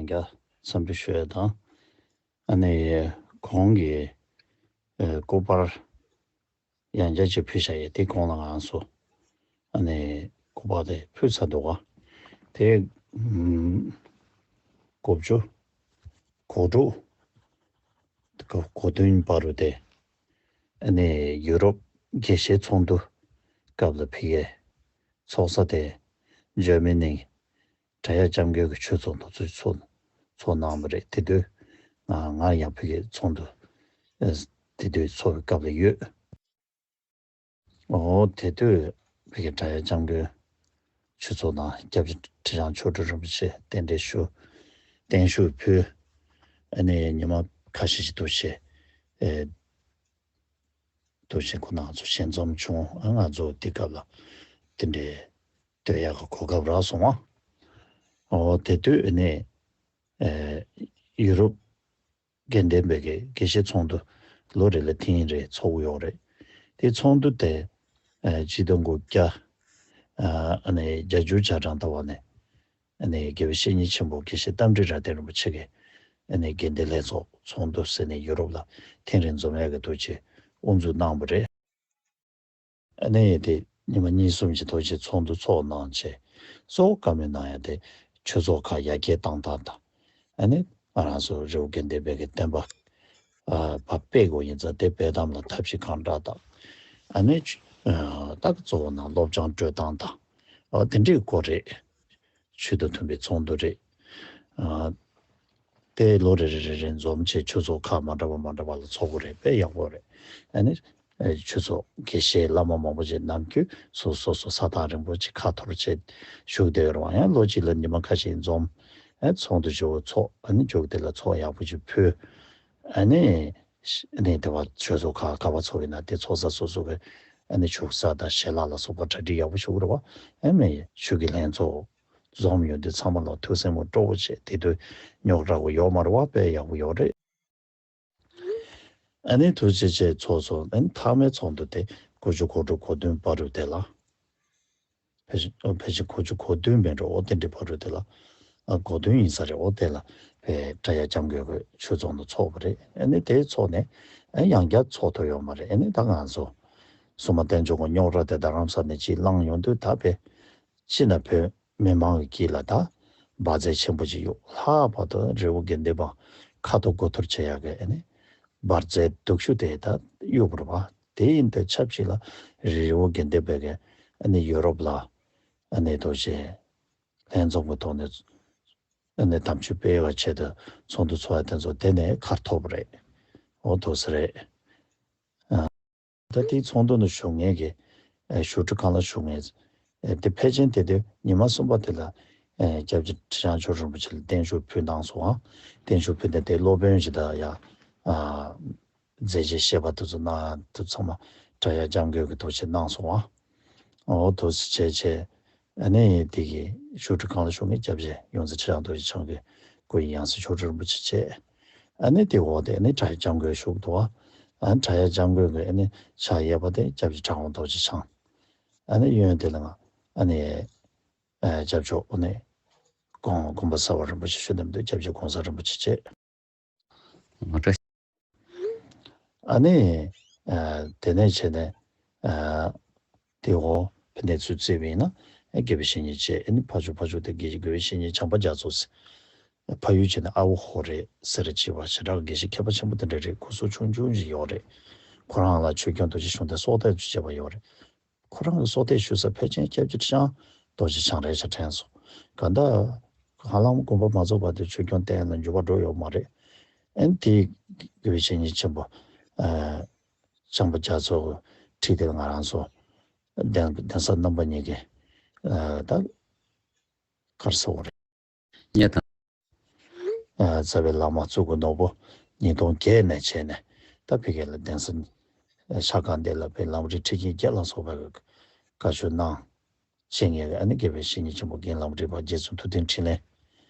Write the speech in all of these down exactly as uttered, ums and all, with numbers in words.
རྒྱ་འཚམས་འདྲི་ཞུ་ཡ་དང་། ཨ་ནི་གོང་གི་ཨ་སྐུ་པར་ཡང་བསྐྱར་ཅིག་ཕུལ་བཞག་ཡས་དེ་གོང་ལ་ང་ཚོ་ཨ་ནི་སྐུ་པར་དེ་ཕུལ་ཚར་འདུག་ག་དེ་ཨམ་དགུ་བཅུ་གོ་དྲུག་གོ་བདུན་བར་དུ་དེ་ཨ་ནི་ཡུ་རོབ་དགེ་བཤེས་ཚོགས་འདུ་སྐབས་ལ་ཕ་གིའི་ཚོགས་ས་དེ་འཇར་མ་ནི་བྲག་གཡབ་སྐྱབས་མགོན་གྱི་ཆོས་ཚོགས་འདུ་ཚོགས་ཚོགས་ཚོགས་གནང་བ་རེད། དེ་དུས་ང་ང་ཡང་ཕ་གིའི་ཚོགས་འདུ་ཨ་དེ་དུས་ཚོགས་པའི་སྐབས་ལ་ཡོད། འོ་དེ་དུས་ཕ་གི་བྲག་གཡབ་སྐྱབས་མགོན་ཆོས་ཚོགས་ནང་སྐྱབས་རྗེ་ཁྲི་བྱང་ཆོས་སྒྲོན་རིན་པོ་ཆེ་རྟེན་འབྲེལ་ཞུ་བརྟན་བཞུགས་ཕུལ། ཨ་ནི་ཉི་མ་ཁ་ཤས་ཤིག་འདུག་བྱས་ཨེ་འདུག་བྱས་ཁོ་ན་ང་ཚོ་ཞལ་འཛོམས་བྱུང་། ཨ་ང་ཚོ་དེ་སྐབས་ལ་དེ་འདྲའི་སྡོད་ཡག་གི་གོ་སྐབས་རག་སོང་བ། འོ་དེ་དུས་ཨ་ནི་ཨེ་ཡུ་རོབ་དགེ་ལྡན་པའི་གི་དགེ་བཤེས་ཚོགས་འདུ་ལོ་རེ་ལ་ཐེངས་རེ་ཚོགས་ཀྱི་ཡོད་རེད། དེ་ཚོགས་འདུ་དེ་ཨ་སྤྱི་ཟླ་དགུ་བརྒྱ་ཨ་ནི་བརྒྱད་ཅུ་གྱ་གྲངས་ལྟ་བ་ནས་ཨ་ནི་དགེ་བའི་བཤེས་གཉེན་ཆེན་པོ་དགེ་བཤེས་རྟ་མགྲིན་རབ་བརྟན་རིན་པོ་ཆེ་གི་ཨ་ནི་དགེ་ལྡན་ལྷན་ཚོགས་ཚོགས་འདུ་ཟེར་ནས་ཡུ་རོབ་ལ་ཐེངས་རེ་འཛོམས་ཡག་གི་འདུག་བྱས་དབུ་འཛུགས་གནང་བ་རེད། ཨ་ནི་དེ་ཉི་མ་གཉིས་གསུམ་གྱི་ཐོག་ཅིག་ཚོགས་འདུ་ཚོགས་གནང་བྱས། གཙོ་བོ་བཀའ་མོལ་གནང་ཡ་དེ་ཆོས་ཚོགས་ཁག་ཡར་རྒྱས་བཏང་སྟངས་དང་། ཨ་ནི་ང་རང་ཚོ་རི་བོ་དགེ་ལྡན་པའི་གི་བསྟན་པ་ཨ་ཕར་སྤེལ་དགོས་ཡིན་ཙང་དེ་སྤེལ་སྟངས་ལ་ཐབས་ཤེས་གང་དྲག་དང་། ཨ་ནི་ཨ་ད་གཙོ་བོ་ནང་སློབ་སྦྱོང་སྤྲོད་སྟངས་དང་། ཨ་དེ་འདྲའི་སྐོར་རེད། ཆོས་དང་མཐུན་པའི་ཚོགས་འདུ་རེད། ཨ་དེ་ལོ་རེ་རེ་རེ་རེ་འཛོམས་བྱས་ཆོས་ཚོགས་ཁག་མ་འདྲ་བ་མ་འདྲ་བ་ལ་ཚོགས་ཀྱི་རེད། དཔེ་ཡག་པོ་རེད། ཨ་ནི་ཨ་ཆོས་ཚོགས་དགེ་བཤེས་བླ་མ་མང་པོ་ཅིག་ནམ་རྒྱུན་སོ་སོ་སོ་ས་ཐག་རིང་པོ་ཅིག་ཁ་འཐོར་བྱས་བཞུགས་བསྡད་ཡོད་རེད་བ། ཡང་ལོ་གཅིག་ལ་ཉི་མ་ཁ་ཤས་འཛོམས། ཨ་ཚོགས་འདུ་ཆེ་བོ་ཚོགས། ཨ་ནི་མཇུག་དེ་ལ་ཚོགས་ཡག་པོ་ཅིག་ཕུལ། ཨ་ནི་ཨ་ནི་དེ་བ་ཆོས་ཚོགས་ཁག་ག་པར་ཚོགས་ཡིན་ན་དེ་ཚོགས་ས་སོ་སོ་གི་ཨ་ནི་བཞུགས་ས་དང་ཞལ་ལག་ལ་སོགས་པ་གྲ་སྒྲིག་ཡག་པོ་ཞུ་དགོས་རེད་བ། ཨ་མི་ཆོས་ཀྱི་ལྷན་ཚོགས་འཛོམས་ཡོང་དུས་ཚང་མ་ལ་ཐུགས་སེམས་སྤྲོ་པོ་བྱས། དེ་དུས་རྙོག་དྲ་བོ་ཡོད་མ་རེད་བ། དཔེ་ཡག་པོ་ཡོད་རེད། ཨ་ནི་ཐུགས་རྗེ་ཆེ་ཚོགས་སོང་། ཨ་ནི་མཐའ་མའི་ཚོགས་འདུ་དེ་དགུ་བཅུ་གོ་དྲུག་གོ་བདུན་བར་དུ་དེ་ལ། ཕལ་ཆེར་ཕལ་ཆེར་དགུ་བཅུ་གོ་བདུན་མིན་འགྲོ། འོ་དེ་འདྲའི་བར་དུ་དེ་ལ། ཨ་གོ་དོན་ཡིན་ས་རེད། འོ་དེ་ལ་བས་བྲག་གཡབ་སྐྱབས་མགོན་གྱི་ཆོས་ཚོགས་འདུ་ཚོགས་པ་རེད། ཨ་ནི་དེ་ཚོགས་ནས་ཨ་ཡང་བསྐྱར་ཚོགས་ཐུབ་ཡོད་མ་རེད། ཨ་ནི་ད་ང་ཚོ་སྲུང་མ་བསྟན་སྐྱོང་གི་རྙོག་དྲ་དེ་རྡ་རམ་ས་ནས་ཅིག་བསླངས་ཡོང་དུས་ད་བས་ཕྱི་ན་བོད་མི་མང་གི་དཀྱིལ་ལ་ད་འབར་རྫས་ཆེན་པོ་ཅིག་གཡུགས། ལྷག་པར་དུ་རི་བོ་དགེ་ལྡན་པ་ཁ་འཐོར་དགུ་འཐོར་བྱེད་ཡག་གི་ཨ་ནི་འབར་རྫས་སྡུག་ཤོས་དེ་ད་གཡུགས་པ་རེད་བ། དེ་ཡིན་དུས་ཆབས་ཅིག་ལ་རི་བོ་དགེ་ལྡན་པའི་གི་ཨ་ནི་ཡུ་རོབ་ལ་ཨ་ནི་ཐུགས་རྗེ་ལྷན་འཛོམས་ཀྱི་ཐོག་ནས་ཨ་ནི་དམ་ཆོས་སྤེལ་བའི་ཆེད་དུ་ཚོགས་འདུ་ཚོགས་ཡ་དེ་ཚོ་དེ་ནས་ཁ་འཐོར་བ་རེད། འོ་འདུག་སེ་རེད། ཨ། ད་དེའི་ཚོགས་འདུ་ནང་ཞུགས་མཁན་གྱི་ཨ་ཞུ་ཁྲི་ཁང་ལ་ཞུགས་མཁན་ཨ་དེ་ཕལ་ཆེར་དེ་དུས་ཉི་མ་གསུམ་པ་དེ་ལ་ཨ་སྐྱབས་རྗེ་ཁྲི་བྱང་ཆོས་རིན་པོ་ཆེ་ལ་བརྟན་བཞུགས་ཕུལ་གནང་སོང་ཨ། བརྟན་བཞུགས་ཕུལ་ནས་དེ་སློབ་དཔོན་ཞིག་དང་ཡ་ཨ་མཛད་རྗེས་བཤད་པ་དེ་ཚོ་གནང་དུས་ཚང་མ་བྲག་གཡབ་སྐྱབས་མགོན་གྱི་ཐུགས་རྗེ་གནང་སོང་ཨ། འོ་འདུག་སེ་བྱས་བྱས། ཨ་ནི་དེ་གི་ཞུ་ཁྲི་ཁང་ལ་ཞུགས་མཁན་སྐྱབས་རྗེ་ཡོངས་འཛིན་ཁྲི་བྱང་རྡོ་རྗེ་འཆང་གི་སྐུ་ཡི་ཡང་སྲིད་མཆོག་སྤྲུལ་རིན་པོ་ཆེ་བྱས། ཨ་ནི་དེ་འོག་དེ་ཨ་ནི་བྲག་གཡབ་སྐྱབས་མགོན་བཞུགས་འདུག་ཨ། ཨ་ནི་བྲག་གཡབ་སྐྱབས་མགོན་གྱི་ཨ་ནི་ཕྱག་གཡས་པ་དེ་སྐྱབས་རྗེ་གྲགས་པ་རྡོ་རྗེ་འཆང་། ཨ་ནི་གཡོན་དེ་ལ་ང་ཨ་ནི་ཨ་སྐྱབས་མཆོག་ཨ་ནི་གོང་དགོངས་པ་གསལ་བ་རིན་པོ་ཆེ་ཞུ་འདེམས་དུ་སྐྱབས་རྗེ་གོང་ས་རིན་པོ་ཆེ་བྱས། ངོ་སྤྲོད། ཨ་ནི་ཨ་དེ་ནས་བྱས་ནས་ཨ་དེ་འོག་ཕན་བདེ་ཚུལ་བརྩིས་པ་ཡིན་ན་ཨ་དགེ་བའི་བཤེས་གཉེན་བྱས། ཨ་ནི་ཕར་ཕྱོགས་ཕར་ཕྱོགས་དེ་དགེ་དགེ་བའི་བཤེས་གཉེན་བྱམས་པ་རྒྱ་མཚོ་ཟེར། ཕ་ཡུལ་བྱས་ནས་ཨ་བོ་ཧོ་རེད་ཟེར་བྱས་པ་ཞེ་དྲག་དགེ་བཤེས་མཁས་པ་ཆེན་པོ་དེ་འདྲ་རེད། སྐུ་གཟུགས་ཆུང་ཆུང་ཞིག་ཡོད་རེད། ཁོ་རང་ལ་ཆོས་སྐྱོང་རྡོ་རྗེ་གཞུང་དེ་སྲོག་གཏད་བྱས་པ་ཡོད་རེད། ཁོ་རང་གི་སྲོག་གཏད་ཞུ་ས་ཕལ་ཆེར་སྐྱབས་རྗེ་ཁྲི་བྱང་རྡོ་རྗེ་འཆང་རེད་ཤག་དྲན་སོང་། གང་ལྟར་ཧ་ལམ་དགོངས་པ་མ་རྫོགས་བར་དུ་ཆོས་སྐྱོང་བསྟེན་ལ་འགྱུར་བ་འགྲོ་ཡོད་མ་རེད། ཨ་ནི་དེ་དགེ་བའི་བཤེས་གཉེན་ཆེན་པོ་ཨ་བྱམས་པ་རྒྱ་མཚོ་གི་ཁྲི་དེ་ལ་ང་རང་ཚོ་གདན་གདན་ས་རྣམ་པ་གཉིས་ཀྱི་ཨ་ད་གར་སོགས་རེད། ངས་དང་། ཨ་རྩ་བའི་བླ་མ་གཙུག་གི་ནོར་བུ་ཉིས་སྟོང་བརྒྱད་ནས་བྱས་ནས་ད་ཕ་གི་ལ་གདན་ས་ཨ་ཤར་སྒང་འདི་ལ་བའི་ལམ་རིམ་ཁྲིད་མཁན་བརྒྱད་ལ་སོགས་པའི་བཀའ་ཆོས་གནང་བྱེད་མཁན་གྱི་ཨ་ནི་དགེ་བའི་བཤེས་གཉེན་ཆེན་པོ་རྒན་ལམ་རིམ་པ་རྗེ་བཙུན་ཐུབ་བསྟན་འཕྲིན་ལས་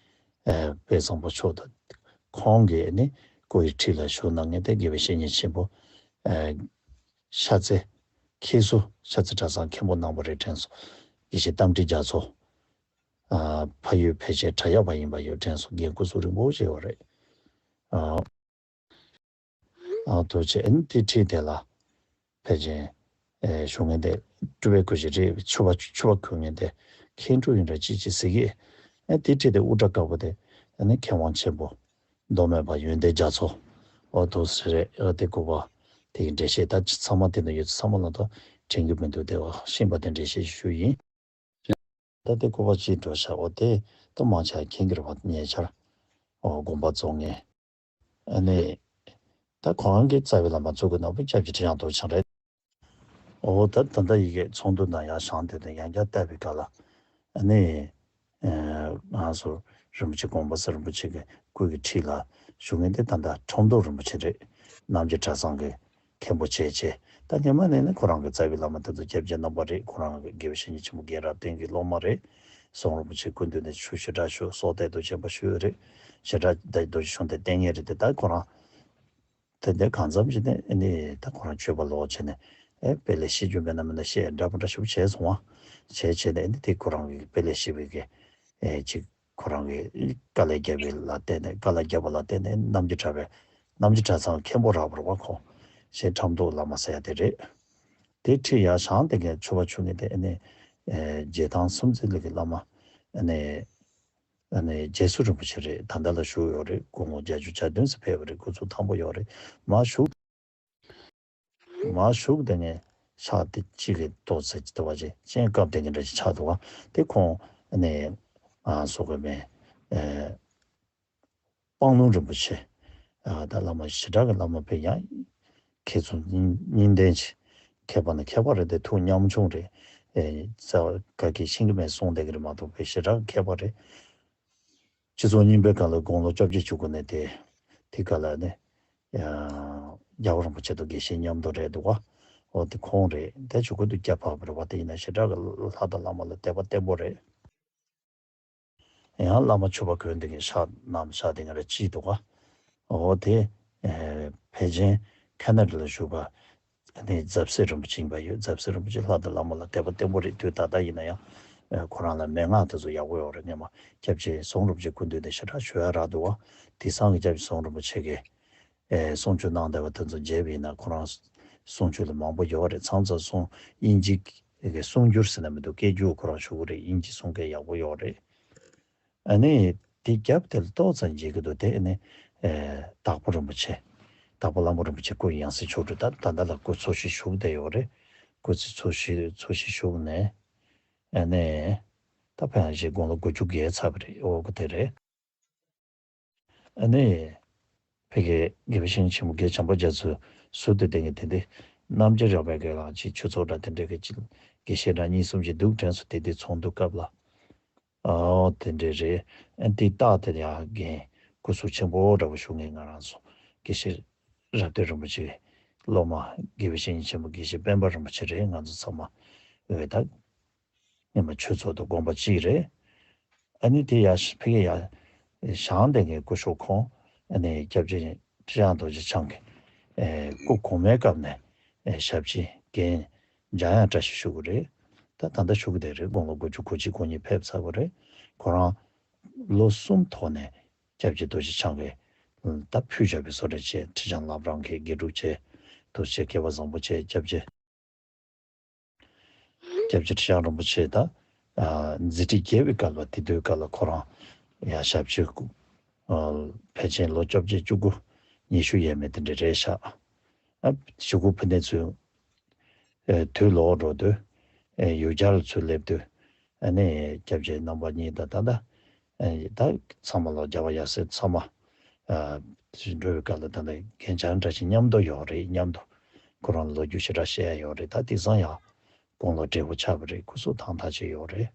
ཨ་དཔལ་བཟང་པོ་མཆོག་དང་། ཁོང་གིས་ཨ་ནི་སྐུ་ཡི་ཁྲི་ལ་བཞུགས་གནང་མཁན་དེ་དགེ་བའི་བཤེས་གཉེན་ཆེན་པོ་ཨ་ཤ་ཚ་མཁས་ཟུར་ཤ་ཚ་གྲྭ་ཚང་མཁན་པོ་གནང་བ་རེད་དྲན་སོང་། དགེ་བཤེས་རྟ་མགྲིན་རྒྱ་མཚོ། ཨ་ཕ་ཡུལ་ཕལ་ཆེར་དྲ་ཡག་པ་ཡིན་པ་ཡོད་དྲན་སོང་། རྒན་སྐུ་གཟུགས་རིང་པོ་བྱས་ཡོད་རེད། ཨ་ཨ་ཐུགས་རྗེ་ཆེ། ཨ་ནི་དེ་ཁྲིད་དེ་ལ་ཕལ་ཆེར་ཨེ་ཞུ་མཁན་དེ་སྤྲུལ་པའི་སྐུ་ཞིག་རེད། ཕྱུ་པ་ཕྱུ་པ་ཁུར་མཁན་དེ་མཁན་སྤྲུལ་ཡིན་འདྲ་ཅིག་ཅིག་ཟེར་གི། ཨ་དེ་ཁྲིད་དེ་དབུ་སྐྲ་དཀར་པོ་དེ་ཨ་ནི་མཁས་དབང་ཆེན་པོ་མདོ་སྨད་པ་ཡོན་ཏན་རྒྱ་མཚོ། ཨོ་ཐུགས་རྗེ་ཆེ་རེད། ཨ་དེ་སྐུ་པར་དེ་གི་འགྲེལ་བཤད་ད་ཚང་མ་དེ་ནང་ཡོད་ཚང་མ་ལ་ད་དྲན་གྱི་མི་འདུག་དེ་བ་ཤེས་པ་དེ་འགྲེལ་བཤད་ཞུ་ཡིན། ད་དེ་སྐུ་པར་ཅིག་འགྲོ་ཤག་ཨོ་དེ་ད་མང་ཆེ་མཁྱེན་གྱི་རེད་པ། ཉེ་ཆར་ཨོ་དགོངས་པ་རྫོགས་མཁན། ཨ་ནི་ད་ཁོ་རང་གི་རྩ་བའི་བླ་མ་གཙུག་གི་ནོར་བུ་སྐྱབས་རྗེ་ཁྲི་བྱང་རྡོ་རྗེ་འཆང་རེད། ཨོ་ད་ད་ལྟ་ཡི་གེ་ཚོགས་འདུ་ནང་ཡར་བཞེངས་དེ་དང་ཡང་བསྐྱར་བལྟས་པའི་སྐབས་ལ་ཨ་ནི་ཨ་ང་ཚོ་རིན་པོ་ཆེ་དགོངས་པ་གསལ་རིན་པོ་ཆེ་གི་སྐུ་གི་ཁྲི་ལ་བཞུགས་མཁན་དེ་ད་ལྟ་ཁྲོམ་ཐོག་རིན་པོ་ཆེ་རེད། རྣམ་རྒྱལ་གྲྭ་ཚང་གི་མཁན་པོ་བྱས་བྱས། ད་སྔོན་མ་ནས་ནི་ཁོ་རང་གི་རྩ་བའི་བླ་མ་དེ་ཚོ་སྐྱབས་རྗེ་རྣམ་པ་རེད། ཁོ་རང་གི་དགེ་བའི་བཤེས་གཉེན་ཆེན་པོ་རྒན་རབ་བརྟན་གྱི་སློབ་མ་རེད། ཟམ་རིན་པོ་ཆེ་སྐུ་མདུན་ནས་ཆོས་ཞེ་དྲག་ཞུ། སྲོག་གཏད་དུ་བྱོན་པ་ཞུས་ཡོད་རེད། ཞེ་དྲག་རྡོ་རྗེ་གཞུང་དེ་བསྟེན་མཁན་རེད་དེ། ད་ཁོ་རང་དེ་འདྲ་གང་འཚམ་ཞིག་ནས་ཨ་ནི་ད་ཁོ་རང་ཆོས་པ་ལོག་བྱས་ནས་ཨེ་དཔེ་ལེགས་ཤེས་རྒྱུ་མེད་ན་མེད་ན་བཤད་འདྲ་པོ་འདྲ་ཞིག་བྱས་སོང་བ། བྱས་བྱས་ནས་ཨ་ནི་དེ་ཁོ་རང་གི་དཔེ་ལེགས་ཤེས་པའི་གི་ཨེ་ཅིག་ཁོ་རང་གིས་དཀའ་ལས་བརྒྱབ་པ་ལ་བརྟེན་ནས། དཀའ་ལས་བརྒྱབ་པ་ལ་བརྟེན་ནས་རྣམ་རྒྱལ་གྲྭ་པའི་རྣམ་རྒྱལ་གྲྭ་ཚང་མཁན་པོ་རག་པ་རེད་པ། ཁོང་ཞེས་ཁྲམ་ཐོག་བླ་མ་ཟེར་ཡ་དེ་རེད། དེ་ཁྲིད་ཡར་བཞེངས་དེ་གའི་ཕྱུ་པ་ཕྱུ་མཁན་དེ་ཨ་ནི་ཨེ་རྗེ་ཐང་སུམ་རྩེ་ལི་གི་བླ་མ་ཨ་ནི་ཨ་ནི་རྗེ་བཙུན་རིན་པོ་ཆེ་རེད། ད་ལྟ་ལ་བཞུགས་ཡོད་རེད། དགུང་ལོ་བརྒྱད་ཅུ་གྱ་བདུན་ཙམ་ཕེབས་པ་རེད། སྐུ་ཚེ་ཐང་པོ་ཡོད་རེད། མར་བཞུགས། མར་བཞུགས་དེ་ནས་ཕྱག་དེ་གཅིག་གི་ཏོག་ཙམ་དེ་བ་ཅིག་སྤྱན་བཀབ་དེ་གི་འདྲ་ཞིག་ཆགས་འདུག་ག་དེ་ཁོང་ཨ་ནི་ཨ་སོ་གོ་མེ་ཨེ་སྤང་ལུང་རིན་པོ་ཆེ། ཨ་ད་བླ་མ་ཞེ་དྲག་གི་བླ་མ་དཔེ་ཡང་མཁས་བཙུན་སྙིང་སྙིང་ལྡན་ཅིག་མཁས་པ་ནི་མཁས་པ་རེད་དེ། ཐུགས་ཉམ་ཆུང་རེད། ཨེ་རྩ་བ་ག་གི་ཤེས་ཀྱི་མེད་གསུངས་བསྡད་ཀྱི་རེད་མ་གཏོགས་དཔེ་ཞེ་དྲག་མཁས་པ་རེད། སྤྱི་ཚོགས་རྙིང་པའི་སྒང་ལ་དགུང་ལོ་བཅོ་བརྒྱད་བཅུ་དགུ་ནས་དེ་དེ་ག་ལ་ནི་ཡང་རྒྱལ་བ་རིན་པོ་ཆེ་དང་དགེ་བཤེས་མཉམ་དུ་རེད་འདུག་ག་འོ་དེ་ཁོང་རེད། དེ་བཅུ་དགུ་དུ་སྐྱབས་བབས་པ་རེད་པ། དེ་ཡིན་ན་ཞེ་དྲག་གི་ལྷ་དང་བླ་མ་ལ་དད་པ་བརྟན་པོ་རེད། ཡང་བླ་མ་ཕྱུ་པ་གོན་དེ་གའི་ཕྱག་བསྣམས་ཕྱག་དེ་ག་རེ་ཅིག་འདུག་ག་འོ་དེ་ཨེ་ཕལ་ཆེར་ཁ་ན་ཌ་ལ་བཞུགས་པ་ནི་རྫ་སྲས་རིན་པོ་ཆེ་ཡིན་པ་ཡོད། རྫ་སྲས་རིན་པོ་ཆེ་ལྷ་དང་བླ་མ་ལ་དད་པ་བརྟན་པོ་རེད། དུས་ད་ལྟ་ཡིན་ན་ཡང་ཨེ་ཁོ་རང་ལ་མན་ངག་དེ་ཚོ་ཡག་པོ་ཡོད་རེད། སྔོན་མ་སྐྱབས་རྗེ་ཟམ་རིན་པོ་ཆེ་སྐུ་མདུན་ནས་ཞེ་དྲག་ཞུ་ཡ་རག་འདུག་ག་དེང་སང་གི་སྐྱབས་རྗེ་ཟམ་རིན་པོ་ཆེ་གིས་ཨེ་གསུང་ཆོས་གནང་བསྡད་པ་དེ་ཚོ་མཇལ་བ་ཡིན་ན་ཁོ་རང་གསུང་ཆོས་ལ་མང་པོ་ཡོད་རེད། ཚང་ཚང་གསུང་དབྱིན་ཇི་གི་གསུང་སྒྱུར་ཟེར་ན་མི་འདུག་སྐད་སྒྱུར་ཁོ་རང་ཞུ་གི་རེད། དབྱིན་ཇི་གསུང་སྐད་ཡག་པོ་ཡོད་རེད། ཨ་ནི་དེ་རྒྱབ་དེ་ལ་ཏོག་ཙམ་མཇལ་གི་འདུག་དེ་ཨ་ནི་ཨེ་དྭགས་པོ་རིན་པོ་ཆེ། དྭགས་པོ་གླང་པོ་རིན་པོ་ཆེ་སྐུ་ཡང་སྲིད་མཆོག་སྤྲུལ། ད་ད་ལྟ་ལ་སྐུ་འཚོ་བཞུགས་བཞུགས་བསྡད་ཡོད་རེད། སྐུ་ཚེ་འཚོ་བཞུགས་འཚོ་བཞུགས་བཞུགས་ནས་ཨ་ནི་ད་ཕན་ཞིག་དགུང་ལོ་དགུ་བཅུ་བརྒལ་ཚར་བ་རེད། འོ་གི་དེ་རེད། ཨ་ནི་ཕ་གི་དགེ་བའི་བཤེས་གཉེན་ཆེན་མོ་རྒན་བྱམས་པ་རྒྱ་མཚོའི་ཟུར་དུ་བསྟེན་མཁན་དེ་འདི་རྣམ་རྒྱལ་རོལ་པའི་དགེ་ལགས་ཅིག་ཆོས་ཚོགས་འདྲ་དེ་འདྲའི་གི་ཅིག་དགེ་བཤེས་འདྲ་གཉིས་གསུམ་ཅིག་འདུག་དྲན་སོང་། དེ་དུས་ཚོགས་འདུ་སྐབས་ལ། ཨོ་དེ་འདྲ་རེད། ཨ་དེ་རྟགས་དེ་ཡང་རྒན་སྐུ་གཟུགས་ཆེན་པོ་འདྲ་པོ་བཞུགས་མཁན་ང་རང་ཚོ་དགེ་བཤེས་རབ་བརྟན་རིན་པོ་ཆེའི་སློབ་མ་དགེ་བའི་བཤེས་གཉེན་ཆེན་པོ་དགེ་བཤེས་སྤེན་པ་རིན་པོ་ཆེ་རེད། ང་ཚོ་ཚང་མ་འོས་ད་སྔོན་མ་ཆོས་ཚོགས་དང་དགོངས་པ་གཅིག་རེད། ཨ་ནི་དེ་ཡར་ཕ་གི་ཡར་བཞེངས་བསྡད་མཁན་སྐུ་ཞབས་ཁོང་ཨ་ནི་སྐྱབས་རྗེ་ཁྲི་བྱང་རྡོ་རྗེ་འཆང་གི་ཨེ་སྐུ་གོང་མའི་སྐབས་ནས་ཨེ་ཞབས་ཕྱི་རྒན་འཇམ་དབྱངས་བཀྲ་ཤིས་ཞུ་གི་རེད། ད་ད་ལྟ་ཞུ་གི་བསྡད་རེད། དགུང་ལོ་དགུ་བཅུ་གོ་གཅིག་གོ་གཉིས་ཕེབས་ཚར་བ་རེད། ཁོ་རང་ལོ་གསུམ་ཐོག་ནས་སྐྱབས་རྗེ་རྡོ་རྗེ་འཆང་གིས་ད་ཕུལ་བཞག་པའི་བཟོ་འདྲ་བྱས། ཁྲི་བྱང་བླ་བྲང་གི་དགེ་ཕྲུག་བྱས། ཐུགས་རྗེ་ཆེ། སྐལ་བ་བཟང་པོ་བྱས། སྐྱབས་རྗེ་སྐྱབས་རྗེ་ཁྲི་བྱང་རིན་པོ་ཆེ་ད་ཨ་མཛད་འཕྲིན་རྒྱས་པའི་སྐབས་ལ་དེ་དུས་སྐབས་ལ་ཁོ་རང་ཡང་ཞབས་ཕྱི་ཨ་ཕལ་ཆེར་ལོ་བཅོ་བརྒྱད་བཅུ་དགུ་ཉི་ཤུ་ཡས་མས་དེ་འདྲ་རེད་ཤག་ཨ་གཞུག་གུ་ཕུ་ནེ་ཚོས་ཨ་དུས་ལོག་འགྲོ་དུས་ཨ་ཡུལ་གྱར་ཚུར་སླེབས་དུས་ཨ་ནི་སྐྱབས་རྗེ་རྣམ་པ་གཉིས་དང་ད་ལྟ་ཨ་ད་ཚང་མ་ལོ་རྒྱལ་བ་ཡབ་སྲས་ཚང་མ་ཨ་འགྲོ་བའི་སྐབས་ལ་ད་ལྟ་རྒན་བྱམས་བཀྲ་ཤིས་མཉམ་དུ་ཡོད་རེད། མཉམ་དུ་ཁོ་རང་ལོ་རྒྱུས་ཞེ་དྲག་བཤད་ཡ་ཡོད་རེད། ད་དེང་སང་ཡང་དགུང་ལོ་བགྲེས་པོ་ཆགས་པ་རེད། སྐུ་གཟུགས་ཐང་ཐང་ཅིག་ཡོད་རེད།